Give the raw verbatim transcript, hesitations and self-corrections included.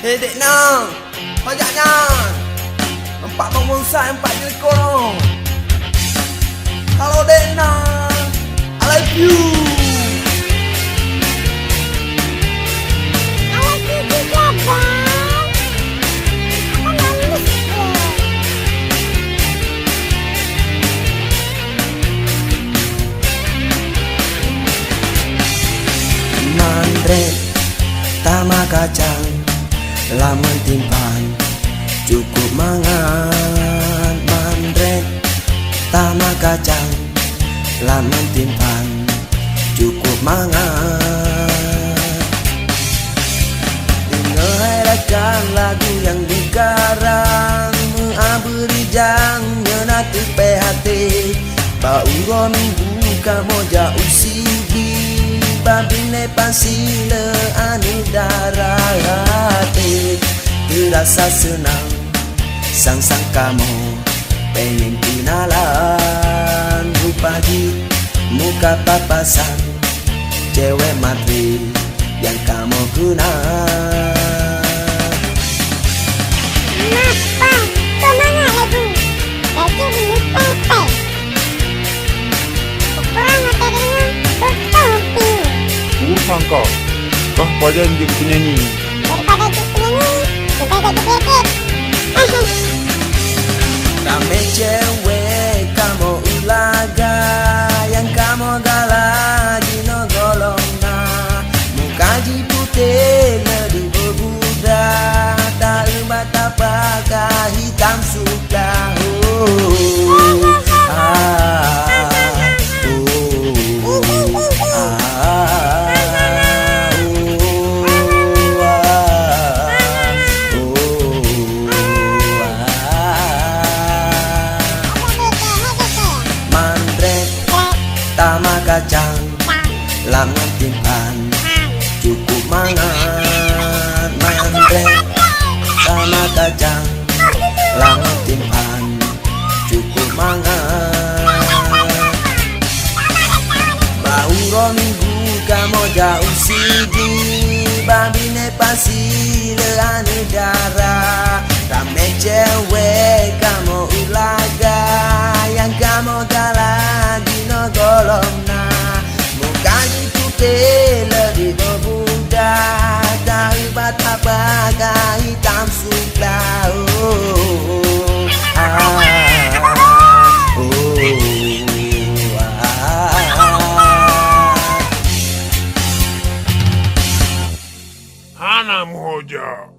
Dedek na, pajak nyan. Empat bangun sa, empat jelekong. Kalau dek na, I love you. I love you juga, Bang. Aku manis, Bang. Mandrek tama kacang lam meutimpan, cukup mangat. Mandrek tama kacang lam meutimpan, cukup mangat. Deungoe hai rakan lagu nyang dikarang, meuabeurijang nyoe na teupée até. Bak uroe minggu kamoe jak u Sigli, bak binéh pasi le aneuk dara até. Teurasa seunang sang-sang kamoe, péngén keunalan rupa jih muka papasan, cewek matre nyang kamoe keunal. Nah, Bang, keumangat lagu? Laju meunyeupée-pée. Ukurang watée deungoe, beutôi piu. Peue sangka, kah pajan jeuet peunyanyi? Daripada jeuet peunyanyi, leubeh baik jeuet biet-biet. Ramé cewek kamoe ulaga, nyang kamoe galak jinoe gohlom na. Muka jih putéh le dibeubuda, ta-ubat tapaka hitam sukla. Oh, ah, oh, ah, oh, ah, oh, ah. Mandrek tama kacang lam meutimpan, cukup mangat. Mandrek tama kacang lam meutimpan, cukup mangat. Bak uroe minggu kamoe jak u Sigli, bak binéh pasi le aneuk dara. Ramé cewek kamoe ulaga, nyang kamoe galak jinoe gohlom na. Muka jih putéh le dibeubuda, ta-ubat tapaka hitam sukla. Oh, ah, oh, ah. Hana meuhoja.